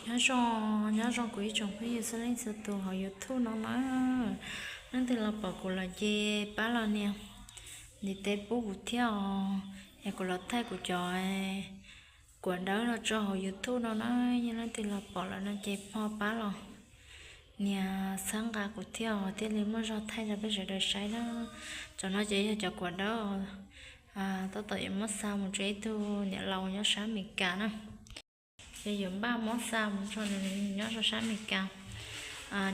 Nyob zoo, nyob zoo kuv ib tsoom phooj ywg txhua leej txhua tus hauv YouTube no na. Leej twg los pom kuv lawm ces pab los nias ntiv tes pub kuv thiab os, es kuv los thaij kuv cov kuam dawb no tso hauv YouTube no na. Yog leej twg los pom lawm no ces ho pab los nias txhawb nqa kuv thiab os, thiaj li muaj zog thaij rau peb sawv daws saib na. Cov no ces yog cov kuam dawb tab tom yuav muab xa mus rau ib tug niam laus nyob sab Amelikas na. Ces yuav npaj muab xa mus rau nws nyob rau sab Amelikas.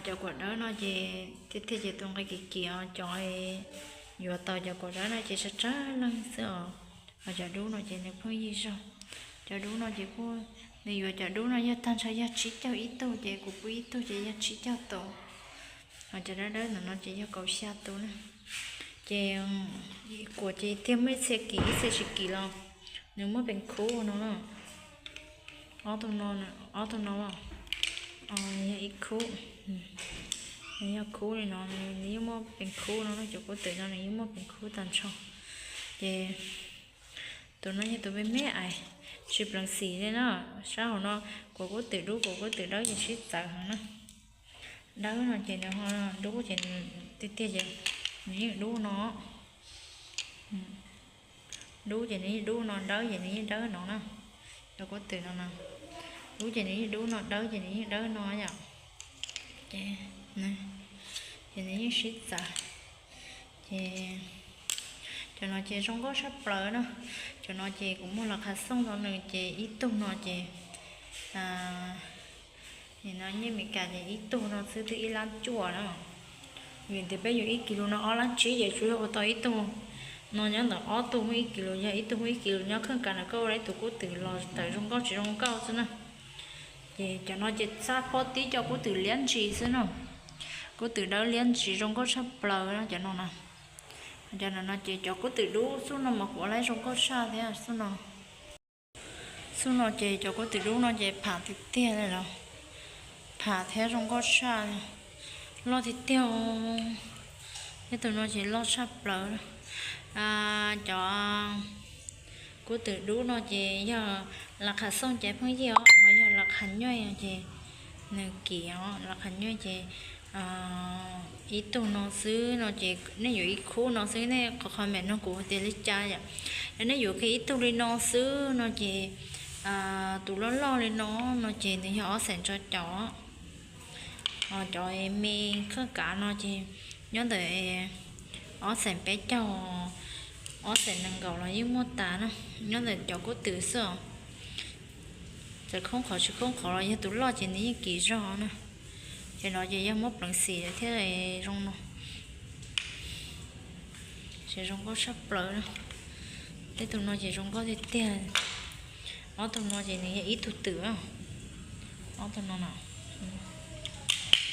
Cov kuam dawb no ces tiag tiag ces tus nqe kim kim os, cov yuav tau cov kuam dawb no ces tsawg tsawg leej xwb os. Ho cov dub no ces nws pheej yig zog. Cov dub no ces kuj, nws yuav cov dub no yog tag nrho yog tsib caug ib tug, ces kuv pub ib tug ces yog tsib caug tau. Ho cov dawb dawb ntawm no ces yog kaum xya tus na. Ces kuam ces tiag muaj ib txhia kim ib txhia tsis kim los nws muaj pees khub no na. Ob tug no, ob tug no los yog ib khub, nws yog khub li no, nws yeej muaj pees khub no, cov kub twm no nws yeej muaj pees khub tag nrho. Ces tus no yog tus me me ais, tsis pleev xim li na. Sab hauv no kuam kub twm dub kuam kub twm dawb ces sib txawv heev na. Dawb no ces nws ho, dub ces nws tiag tiag ces nws yeej dub no. Dub ces nws yeej dub no, dawb ces nws yeej dawb no na. Cov kub twm no na, dub ces nws yeej dub no, dawb ces nws yeej dawb no yom. Ces, ces nws yeej sib txawv. Ces cov no ces zoo nkauj tshaj plaws na. Cov no ces kuv muag los qhav xooj rau nws ces ib tug no ces, no nyiaj Amelikas ces ib tug no xwb twb ib lab cuaj na. Vim tias peb yuav ib kis lus no ob lab tsib ces tsuas yog ua tau ib tug no nyob ntawm ob tug muaj ib kis lus, yog ib tug muaj ib kis lus nyob kheej kav na, koj ua ib tug kub twm los tawm zoo nkauj tsis zoo nkauj xwb na. Ces cov no ces txhaj pob tib cov kub twm liab ntsis xwb no. Kub twm dawb liab ntsis zoo nkauj tshaj plaws no cov no na. Cov no no ces cov kub twm dub xub no mas kuv ua lawv zoo nkauj tshaj thiab xub no. Xub no ces cov kub twm dub no ces pham tiag tiag li los, pham thiab zoo nkauj tshaj, loj tiag tiag. Tej tus no ces loj tshaj plaws. Cov kub twm dub no ces yog las qhav xooj ces pheej yig os, ho yog las qhav nyuj ces nws kim os, las qhav nyuj ces ib tug no xwb no ces nej yuav ib khub no xwb, nej qhov qhov me no kuv tias li cas yom. Yog nej yuav kiag ib tug li no xwb no ces tus loj loj li no no ces nws yog ob xees rau caum. Cov me kheej kav no ces nyob ntawm ob xees peb caug, ob xees nees nkaum los yeej muaj tas na, nyob ntawm cov kub twm xwb os. Txawm khoob qhov tsis khoob qhov los yog tus loj ces nws yeej kim zog na. Ces no ces yog muab pleev xim thiab zoo no. Ces zoo nkauj tshaj plaws na. Tej tus no ces zoo nkauj tiag tiag. Ob tug no ces nws yog ib tug twm. Ob tug no,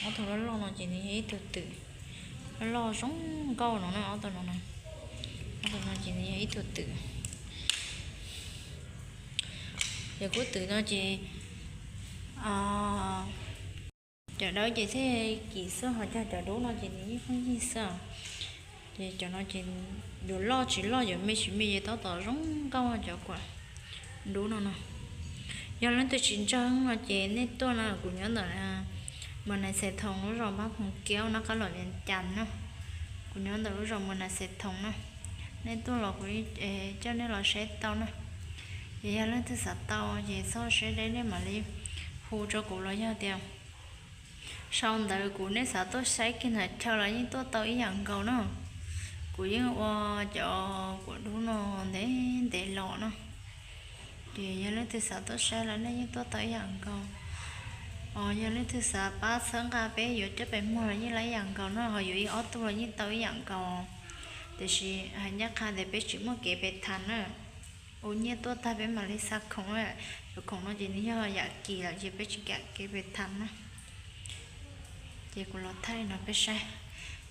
ob tug loj loj no ces nws yog ib tug twm. Loj loj zoo nkauj no na, ob tug no na. Ob tug no ces nws yog ib tug twm. Ces kub twm no ces cov dawb ces thiaj kim xwb, ho cog cov dub no ces nws yeej pheej yig xwb. Ces cov no ces yuav loj tsis loj yuav me tsis me ces tab tom zoo nkauj cov kuam dub no no. Yog leej twg tsis ntseeg no ces nej tuaj no, kuv nyob ntawm Mas Nais Xais Thoos lub zos Npab Phoos Kiaub nab qab los Vias Cas na. Kuv nyob ntawm lub zos Mas Nais Xais Thoos na. Nej tuaj los kuv coj nej los saib tau na. Ces yog leej twg xav tau ces txhob siab deb nej mam li hu rau kuv los yog tias sau ntawv kuv, nej xav tuaj saib kiag ntawm chaw los yeej tuaj tau ib yam nkaus na. Kuv yeej ua cov kuam dub no ntev ntev los na. Ces yog leej twg xav tuaj saib los nej yeej tuaj tau ib yam nkaus. Os, yog leej twg xav pab txhawb nqa peb yuav coj pes muag los yeej laib ib yam nkaus na, ho yuav ib ob tug los yeej tau ib yam nkaus. Tiam sis hais ncaj qha tias peb tsis muaj kev pes thas na. Ua nyiaj tuaj tag peb mam li xa khoom. Cov khoom no ces nws yog yam kim lawm ces peb tsis kam kev pes thas na. Ces kuv los thaij li no peb saib.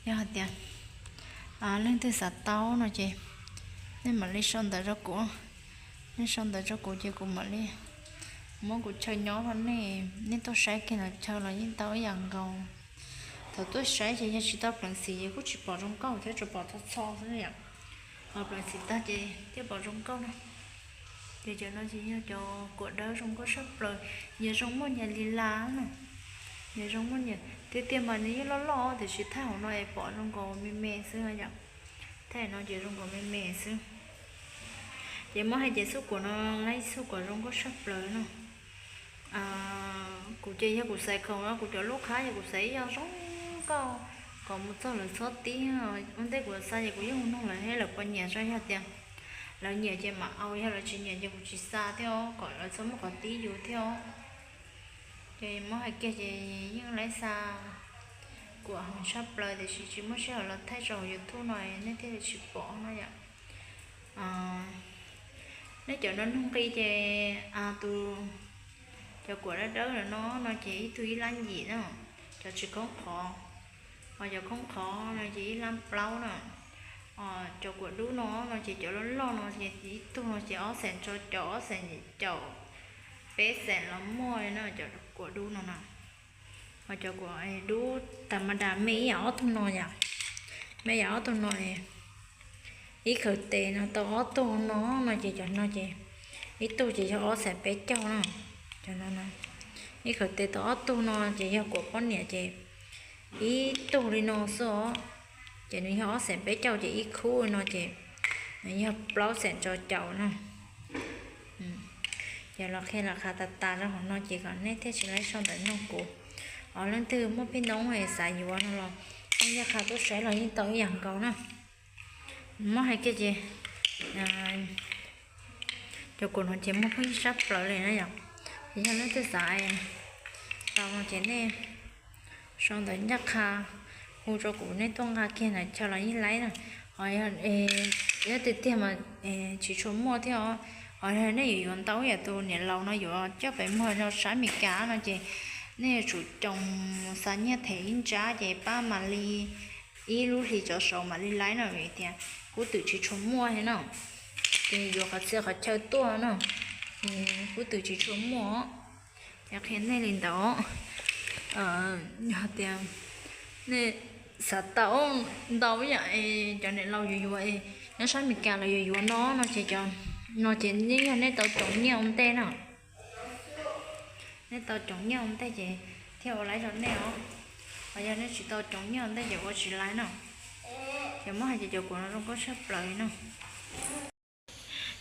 Yog hais tias leej twg xav tau no ces nej mam li sau ntawv rau kuv. Nej sau ntawv rau kuv ces kuv mam li muab kuv chaw nyob rau nej, nej tuaj saib kiag ntawm chaw los yeej tau ib yam nkaus. Thaum tuaj saib ces yog tsis tau pleev xim ces kuj tsis pom zoo nkauj thiab, tsuas pom txho txho xwb yom. Ho pleev xim tag ces thiaj pom zoo nkauj na. Ces cov no ces yog cov kuam dawb zoo nkauj sab plaws, nyias zoo muaj nyias li las na. Nyias zoo muaj nyias, tiag tiag mas nws yeej loj loj tiam sis thaij hauv no es pom zoo nkaus me me xwb yom. Thaij no ces zoo nkaus me me xwb. Ces muab hais ces xub kuam no, lab xub kuam zoo nkauj sab plaws no. Kuv ces yog kuv xaiv khoom no kuv cov lub qhab ces kuv xaiv ib yam zoo nkauj kom mus txog lawv txhob tib. Ua ntej kuv xa ces kuv yeej hu noog lawv thiab lawv puas nyiam, yog tias lawv nyiam ces mam au, yog lawv tsis nyiam ces kuv tsis xa thiab os, kom lawv txhob muaj qhov tib yus thiab os. Ces muab hais kiag ces yeej lab xa kuam heev sab plaws tiam sis tsis muaj sij hawm los thaij tso hauv YouTube no nej thiaj li tsis pom no yom. Nej cov no nug nqi ces tus, cov kuam dawb dawb no no ces ib tug ib lab yim na, cov tsis khoob qhov. Ho cov khoob qhov no ces ib lab plaub na. Cov kuam dub no no ces cov loj loj no ces ib tug no ces ob xees rau caum, ob xees caum, peb xees los muaj na cov kuam dub no na. Ho cov kuam dub tas ma das me ib yam ob tug no yom, me ib yam ob tug no. Ib khawv tes no tau ob tug no no ces cov no ces ib tug ces yog ob xees peb caug na. Cov no, ib khawv tes tau ob tug no ces yog kuam poj niam ces ib tug li no xwb os. Ces nws yog ob xees peb caug ces ib khub no ces nws yog plaub xees rau caum na. Ces los qhia lawv qhia tas tas rau hauv no ces kom nej thiaj tsis laib sau ntawv nug kuv. Os, leej twg muaj pheej ntoo es xav yuav no los yeej ncaj qha tuaj saib los yeej tau ib yam nkaus na. Muab hais kiag ces cov kuam no ces muaj pheej sab plaws li na yom. Ces yog leej twg xav tau no ces nej sau ntawv ncaj qha hu rau kuv, nej tuaj nqa kiag ntawm chaw los yeej laib na. Ho yog tiag tiag mas tsis tshua muaj thiab os. Ho nej yuav yuav ntau yam tus niam laus no yuav coj pem muag rau sab Amelikas no ces nej yuav tsum coo xa nyiaj them ib ntsab ces pab mam li ib lub hlis tsov saud mam li laib no vim tias kub twm tsis tshua muaj thiab no. Ces yuav qhov txhia qhov chaw tuaj no, kub twm tsis tshua muaj. Ces qhia nej li ntawd, yog tias nej xav tau ntau yam es cov niam laus yuav yuav es nyob sab Amelikas los yuav yuav no no ces cov no ces yeej yog nej tau coom nyiaj ua ntej na. Nej tau coom nyiaj ua ntej ces thiaj ua laib rau nej os. Ho yog nej tsis tau coom nyiaj ua ntej ces ua tsis laib na. Ces muab hais ces cov kuam no zoo nkauj tshaj plaws li no.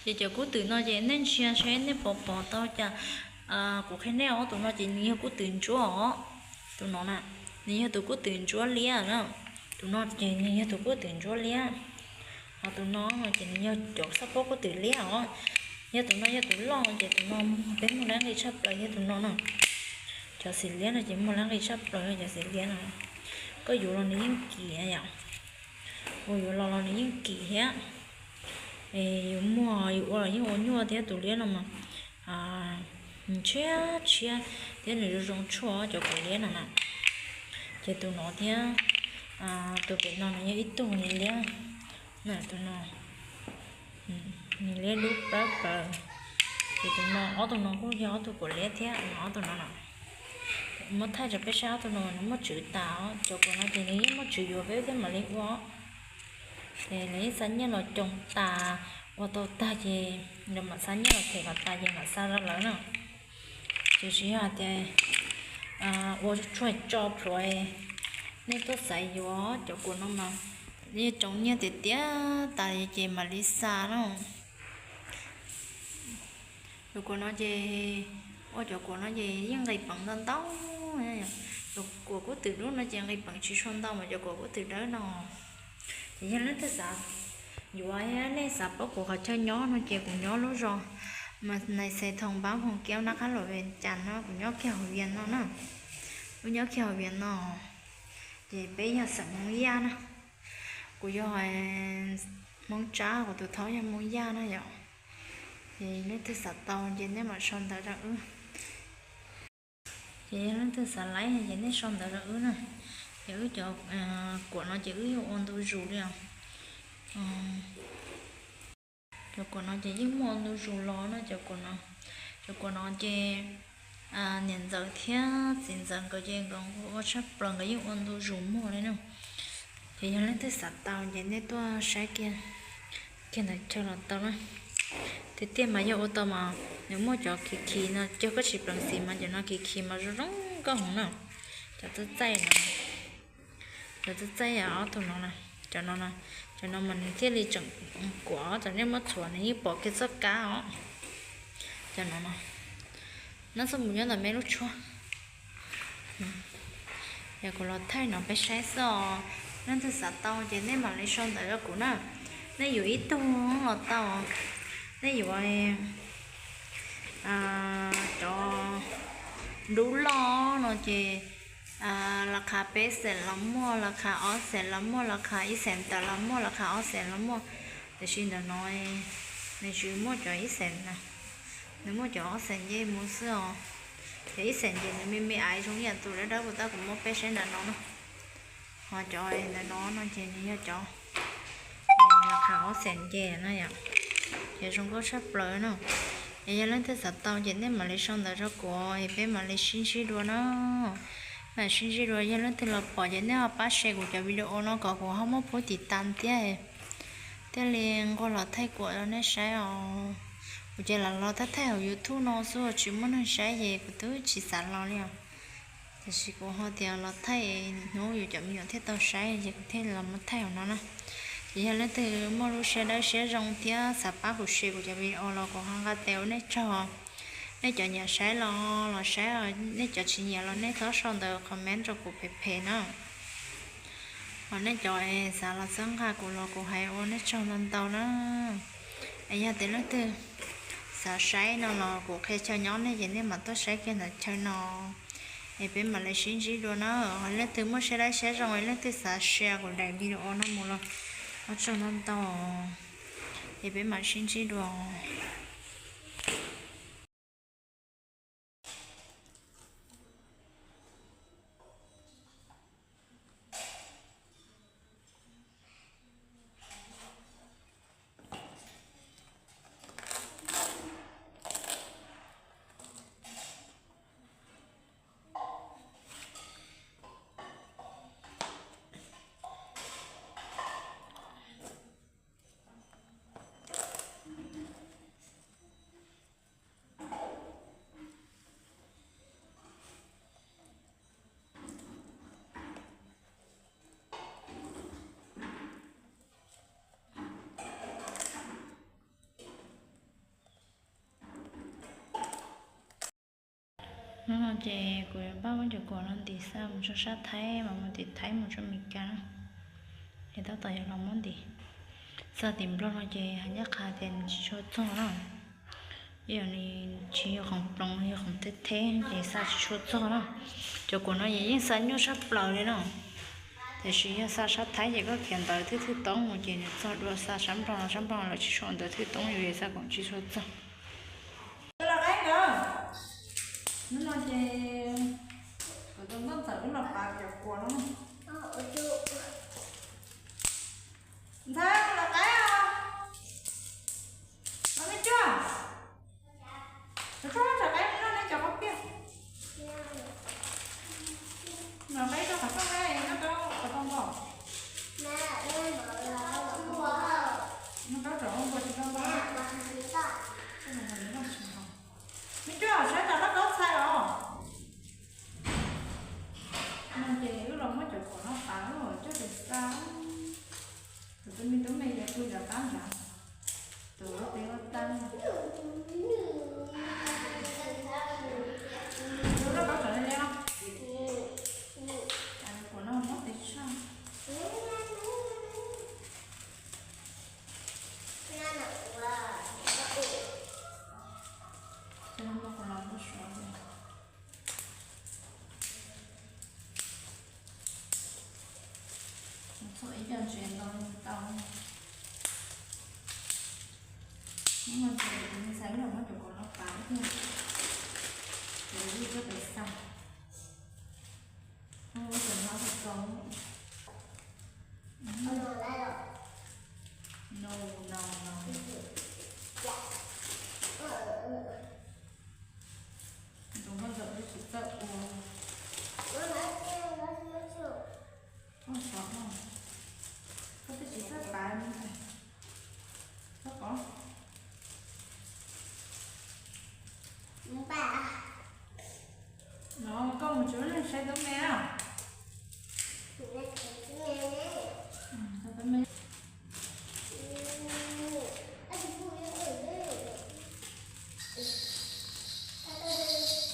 Ces cov kub twm no ces nej ntsia seb nej puas pom tau cas. Kuv qhia nej os, tus no ces nws yog kub twm ntsuab os. Tus no na, nws yog tus kub twm ntsuab liab na. Tus no ces nws yog tus kub twm ntsuab liab. Ho tus no no ces nws yog cov xab pob kub twm liab os. Yog tus no yog tus loj no ces tus no peb muaj lab nqi tshaj plaws yog tus no na. Cov xim liab no ces muaj lab nqi tshaj plaws cov xim liab no. Koj yuav los nws yeej kim yom. Ua yuav los los nws yeej kim thiab. Es yus muag yus ua los yeej ua nyuaj thiab, tus liab no mas nws tshiab tshiab thiab nws zoo zoo tshuaj cov kuam liab no na. Ces tus no thiab tus pem no nws yog ib tug nws liab, tus no nws liab dub plawg plaws. Ces tus no, ob tug no kuj yog ob tug kuam liab thiab no, ob tug no no. Muab thaij rau peb saib ob tug no nws muaj tswv tas os, cov kuam no ces nws yeej muaj tswv yuav peb thiaj mam li ua. Ces lawv yeej xa nyiaj los coos tas, ua tau tag ces lawv mam xa nyiaj los them kom tas ces mam xa rau lawv na. Ces tsis yog hais tias ua tshuaj tso plhuav, nej tuaj xaiv yuav cov kuam no mas nej coos nyiaj tiag tiag tas ces mam li xa na. Cov kuam no ces, ua cov kuam no ces yeej nqis peev ntau ntau. Cov kuam kub twm dub no ces nqis peev tsis tshua ntau mas cov kuam kub twm dawb no. Ces yog leej twg xav yuav, nej xav paub kuv qhov chaw nyob no ces kuv nyob lub zos Mas Nais Xais Thoos, npab Hmoov Kiab, nab qab luam Vias Cas no, kuv nyob kiag hauv Vias no na. Wb nyob kiag hauv Vias no, ces peb yog xeem Hmoob Yaj na. Kuv yog Hmoob Tsab, kuv tus thaub yog Hmoob Yaj na yom. Ces leej twg xav tau ces nej mam sau ntawv rau wb. Ces yog leej twg xav laib ces nej sau ntawv rau wb na. Ces wb cov kuam no ces wb yeej ua ntu zus li os. Cov kuam no ces yeej muaj ua ntu zus los na cov kuam no. Cov kuam no ces niam ntxawm thiab txiv ntxawm nkawd ces nkawd ua tshaj plaws, nkawd yeej ua ntu zus muag li na. Ces yog leej twg xav tau ces nej tuaj saib kiag, kiag ntawm chaw los tau na. Tiag tiag mas yog ua tau mas nws muaj cov khi khi no, cog koj tsis pleev xim mas cov no khi khi mas zoo zoo nkauj heev na. Cov txaij txaij no, cov txaij txaij ob tug no, cov no, cov no mas nws thiaj li tseem kuam, cov nej muab txhuam nws yeej pom kiag txoj kab os. Cov no no, nab txoj mus nyob ntawm me lub tshuab. Yog kuv los thaij no peb saib xwb os. Leej twg xav tau ces nej mam li sau ntawv rau kuv na. Nej yuav ib tug los tau, nej yuav cov dub loj no ces las khas peb xees los muaj, las khas ob xees los muaj, las khas ib xees tawm los muaj, las khas ob xees los muaj. Tiam sis ntawm no nws tsis muaj cov ib xees na, nws muaj cov ob xees ncej mus xwb os. Cov ib xees ces nws me me aiv zoo ib yam tus dawb dawb puas tab kuv muab peb saib ntawm no na. Ho cov ntawm no no ces nws yog cov las khas ob xees ncej na yom, ces zoo nkauj tshaj plaws na. Es yog leej twg xav tau ces nej mam li sau ntawv rau kuv es peb mam li sib ntsib dua na. Mam sib ntsib dua, yog leej twg los pom ces nej ho pab share kuv cov video no kom kuv ho muaj phub tiv tas thiab, thiaj li nquag los thaij kuam rau nej saib os. Kuv ces lam los thaij thaij hauv YouTube no xwb tsis muaj neeg saib ces kuv twb tsis xav los li os. Tiam sis kuv ho tias los thaij hnub yus cov me nyuam thiaj tau saib ces kuv thiaj los muab thaij hauv no na. Ces yog leej twg muaj lub siab dawb siab zoo thiab xav pab kuv share kuv cov video los kuv ho nqa tes ua nej tsaug. Nej cov nyiam saib los los saib, nej cov tsis nyiam los nej txhob sau ntawv comment rau kuv phem phem na. Ho nej cov es xav los txhawb nqa kuv los kuv hais ua nej tsaug ntau ntau na. Es yog tias leej twg xav saib no los kuv qhia chaw nyob nej ces nej mam tuaj saib kiag ntawm chaw no es peb mam li sib ntsib dua na. Ho leej twg muaj siab dawb siab zoo es leej twg xav share kuv daim video no mus los ua tsaug ntau ntau es peb mam sib ntsib dua. Hnub no ces kuv yuav npaj muab cov kuam no ntim xa mus rau sab Thaib mas mus tim Thaib mus rau Amelikas na. Es tab tom yuav los muab ntim. Xa tim Nplog no ces hais ncaj qha tias nws tsis tshua txog na. Yog nws tsis yog khoom ploov, yog khoom theb theb ces xa tsis tshua txog na. Cov kuam no ces yeej xa nyuaj tshaj plaws li na. Tiam sis yog xa sab Thaib ces koj khiav ntawv thwj thwj toob mus ces nws txog dua, xa sab Nplog no sab Nplog lawv tsis tshua ua ntawv thwj toob yus es xa khoom tsis tshua txog. Hnub no ces kuv tus nkauj ntxawm wb los pav cov kuam no. Ntxhais, los qaib os. Los me cuag. Rau tsob qaib no nej cov qab piaj. Los qaib rau qhov rooj, nyob rau qhov rooj nkaus. Nyob rau qhov rooj nkaus tsis tau nkaus. Me cuag, saib cov laj kaub txhais os. No ces wb los muab cov kuam no pav coj pem xa. Tus tub me tub me ces pw nram qab nrad, tus lub peb lub tab. Lub laj kaub tseem li no. Kuam no muab pes tsawg. Ces no kuv los muab suav. Txhob ib co ntses ntau tau. Hnub no ces kuv ntxhais wb los muab cov kuam no pav thiab, ces wb tuaj pem xa. Ua cov no tau. No, no, no. Tus nkauj ntxawm wb tsis txawj ua. Koj xov no, koj twb tsis txawj pav li ntag. Koj pom. No koj mus tsuav neeg saib tub me a. Tub me.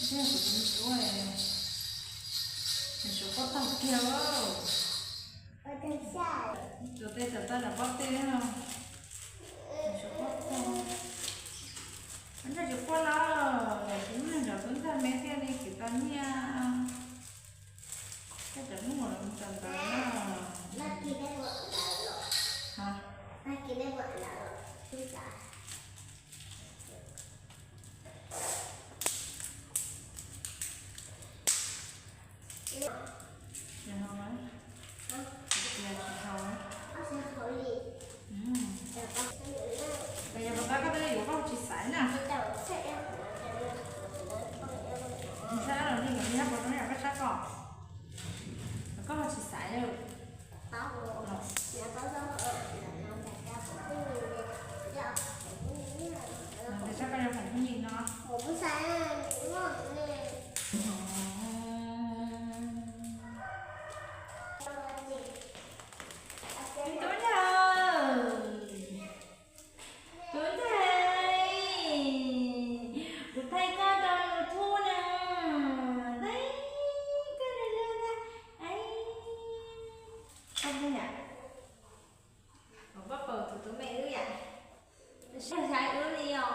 Nws suav pob tag kiag. Tus tej tawm tau nram pob tw no. Nws suav pob tag. Ntshai tsis quaj los, kuv mus nrog tub ntxawg me thiaj li kwv tau nyiaj. Koj cov muag los mus txog ntawd na. Tsis haus, tsis haus. Yog pab koj twb yuav koj tsis xaiv na. Saib los nyob puas zoo yam koj saib koj. Koj tsis xaiv. Saib koj yuav khoom pheej li no. Tub ntxawg, tub ntxawg, kuv thaij koj rau YouTube na. Thaij koj rau YouTube na. Koj ntxawg yam, koj paub tus tub me wb yam, sib saib wb li os.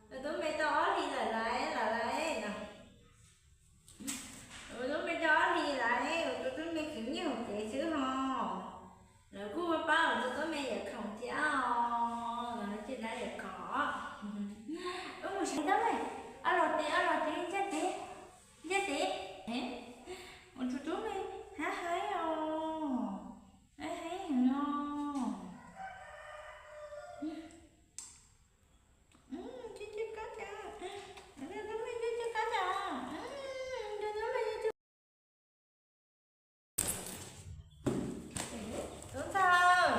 Tus tub me tau ob hlis lawm lauj, lawm lauj no. Tus tub me tau ob hlis lawm, tus tub me khwv nyiaj hauv tsev xwb ho. Lawv kuj paub tus tub me yuav khoom thiab os, lawv ces lawv yuav khoom. Wb mus saib tub me, ob los tes, ob los tes, ncaj tes, ncaj tes. Ua tus tub me haib haib os, haib haib heev no. Cov tub me cov tub me cov tub me cov tub me. Tub ntxawg,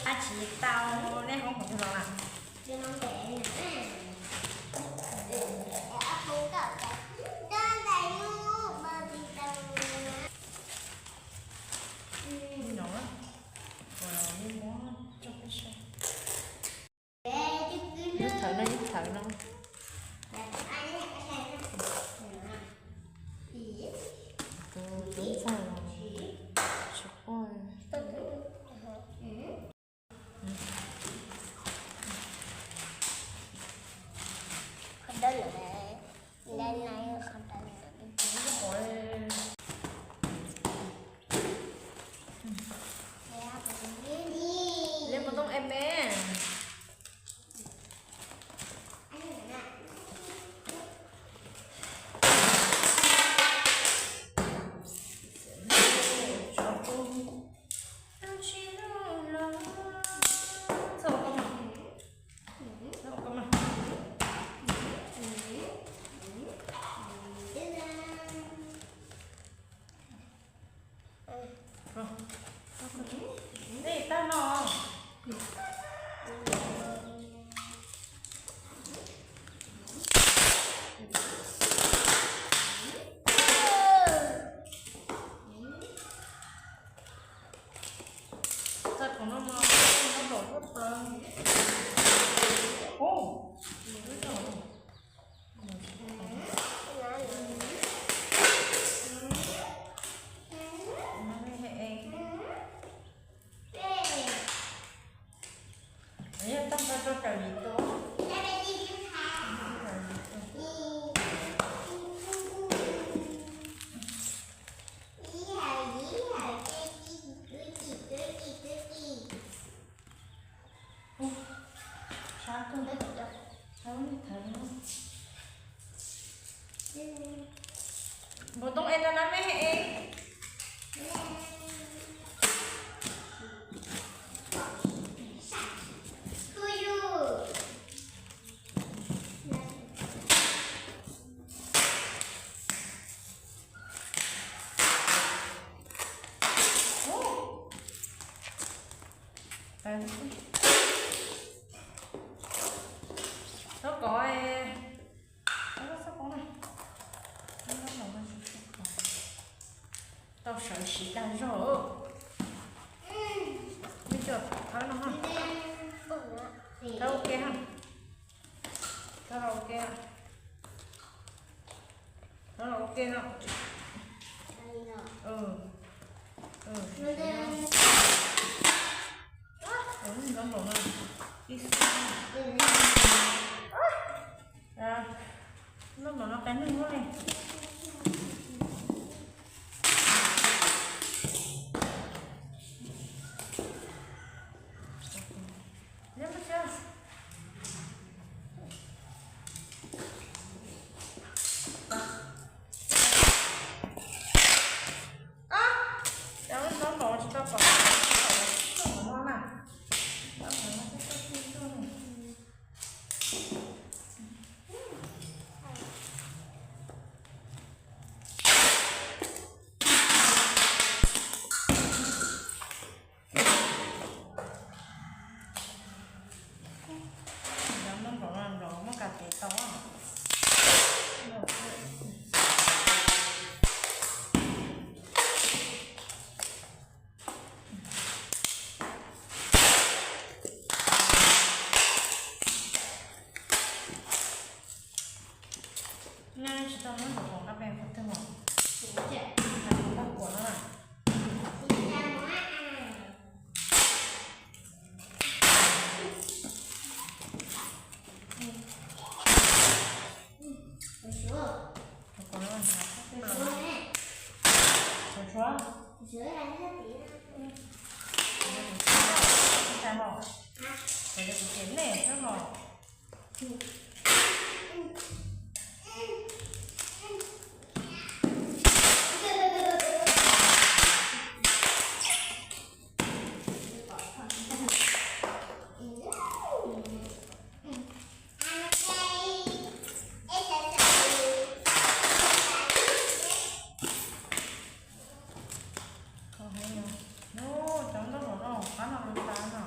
a tsis tau nej hoob qhov twg los lawm? Li no, ua li muab tso peb saib. Ib thawv no, ib thawv no. Tus tub ntxawg los tsis quaj. Ua ntoo es me. Dej tag no. Txog qhov no mas noj nplaum tuaj plaws. Ub, Sawv siv dag zog. Muab cov thawb no, thawb ua ke, thawb ua ke, thawb ua ke no. Ntau npaum no, ib xub, ntau npaum no qe neeg ua li. Cov ntau npaum tsis tau pom, no na. Cov ntau npaum no nplaum muab kav tes tau. Nyaj tsis tau muab nraum qaum qab pes qhov twg os. Hais tau kuam no na. Kuam no, kuam no. Kuam no kuv cem nej xwb hos. Cov ntau npaum no qab no lub tab no.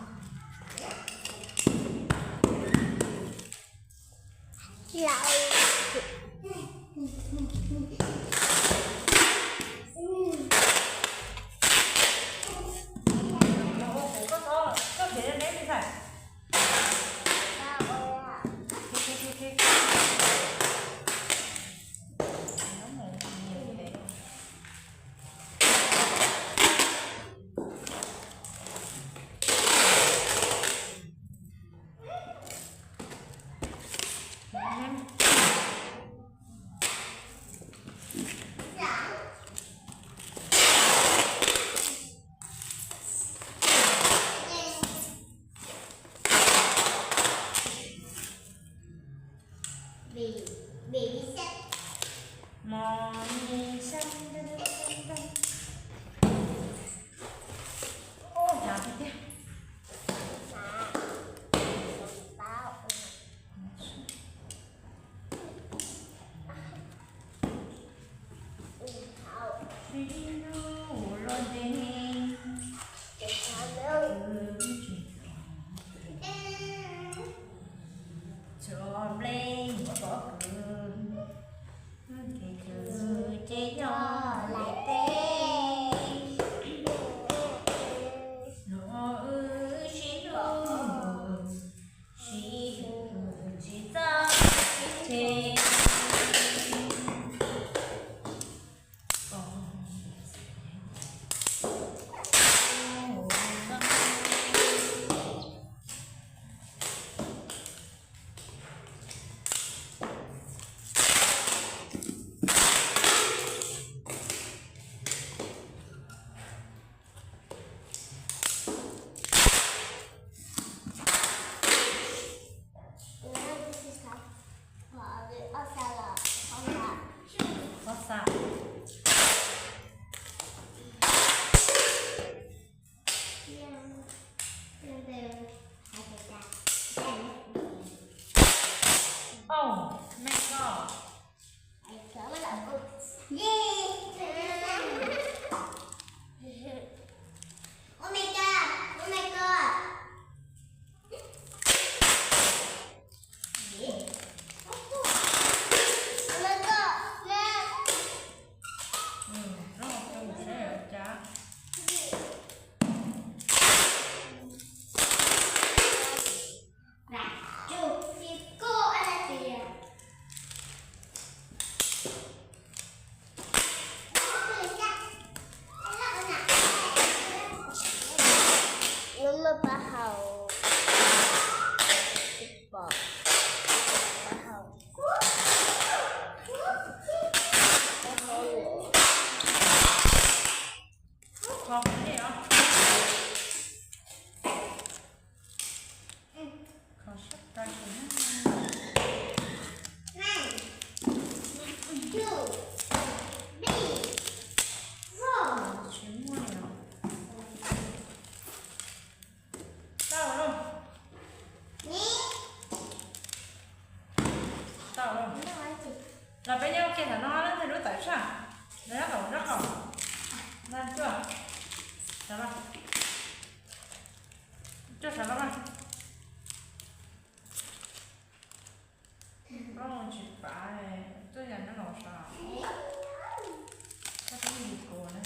Mos me xeeb. Ub, hnyav tiag tiag. Sib nrug luag ntev, tso nplej pob kws, kev khwv ces nyob lawm teb. Hnub wb sib nrug, sib hwm tsis txawj sib ceg. Pob xav. Au, me koj. Cas? Lub maj pab hau. Pom. Pab hau. Pab hau. Kho qhov nej os. Kho sab tais na. Tsis muaj li os. Tau lauj. Tau lauj. Los peb nyob ua ke ntawm no, leej twg lub tawm tshaj. Lawv nyob tom nraub qaum. Cuaj. Sawv los. Cuaj sawv los mas. Plaub tsis pav, tuaj yam nyob los sav. Koj twb yim kuv na.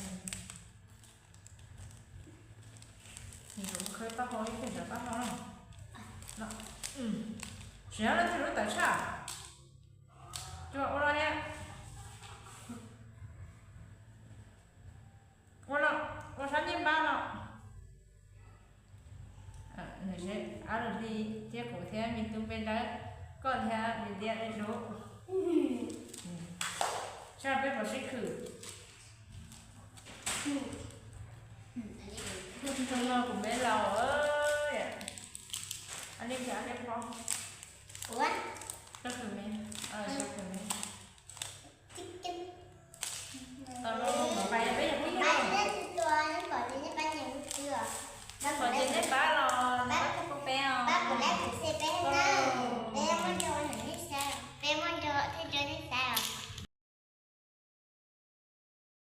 Nws kuv khawb taub hau ib pliag sawv taub hau no. Tsis yog leej twg lub tawm tshaj. Cuaj ua los thiab. Ua los, ua sab ncej npab los. Nws seb ab lug hli thiab kuv thiab me tub peb dawb, koj thiab me tiab dawb dub. Saib peb puas sib khwm. Tus no kuv me laus. Ab liab, ab liab phob. Koj khwm me, koj khwm me.